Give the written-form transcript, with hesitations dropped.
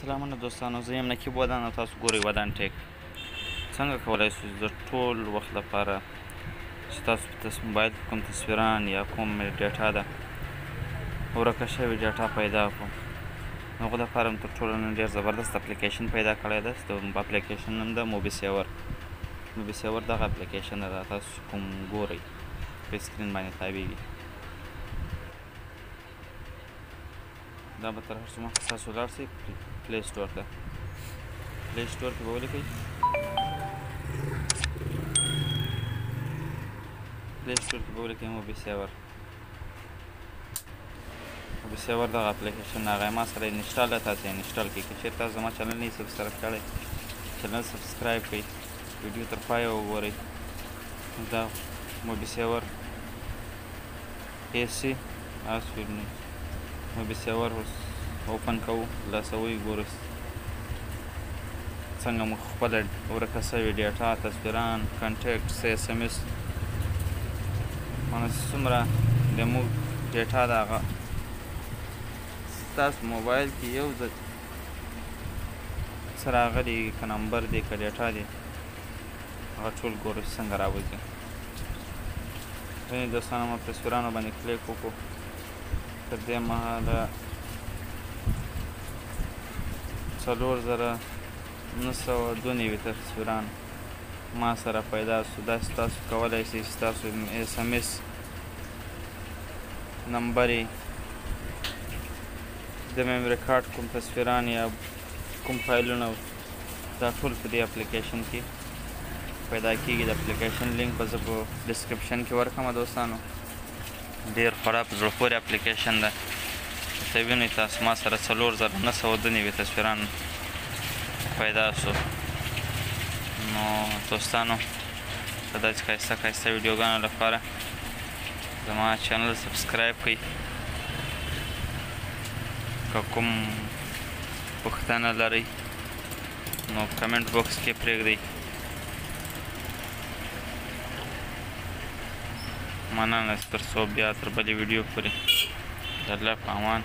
سلامونه دوستانو، زه یم نقیب ودان او تاسو ګورئ ودان ټیک. څنګه کولی شو د ټول وخت لپاره چې تاسو په موبایل کې کوم تصویران یا کوم data ده ورکه شوې data پیدا کړو، هغو لپاره مې تر ټولو نن ډېر زبردست اپلیکیشن پیدا کړی ده. د اپلیکیشن نوم ده موبي سیور. موبي سیور دغه اپلیکیشن ده، تاسو کوم ګورئ په screen باندې تاویږي. دا به تر هر څه مخکې تاسو لاړ شئ Play Store ته. Play Store کې به ولیکئ، Play Store کې به ولیکئ موبي سیور. موبي سیور دغه اپلیکیشن هغه ما سره install ده، تاسو یې install کړئ. که چېرې تاسو زما channel نه یې subscribe کړی، channel subscribe کړئ، ویډیو تر پایه وګورئ. دا موبي سیور AC موبي سیور اوس open کوو، خلاصوئ، ګورئ څنګه موږ خپله ورکه شوې data، تصویران، contacts، SMS، معنی څومره د موږ data ده هغه ستاسو موبایل کې یو ځل څه راغلي، که نمبر دی که data دی، هغه ټول ګورئ څنګه راوځي. ځینې دوستانو ما تصویرانو باندې کلیک وکړو، تر دې مهاله 4992 تصویران ما سره پیدا شو. داسې تاسو کولی شئ چې تاسو SMS نمبر یې د memory card کوم تصویران یا کوم فایلونه، دا ټول په دې اپلیکیشن کې پیدا کیږي. د اپلیکیشن لینک به زه په description کې ورکړم. دوستانو ډېر خورا په زړه پورې اپلیکیشن ده. ته وینئ تاسو ما سره 4992 تصویران پیدا شو. نو دوستانو د داسې ښایسته ښایسته ویډیوګانو لپاره زما channel subscribe کړئ. که کوم پوښتنه لرئ نو comment box کې پرېږدئ. مننه، تر څو بیا تر بلې ویډیو پورې د الله په امان.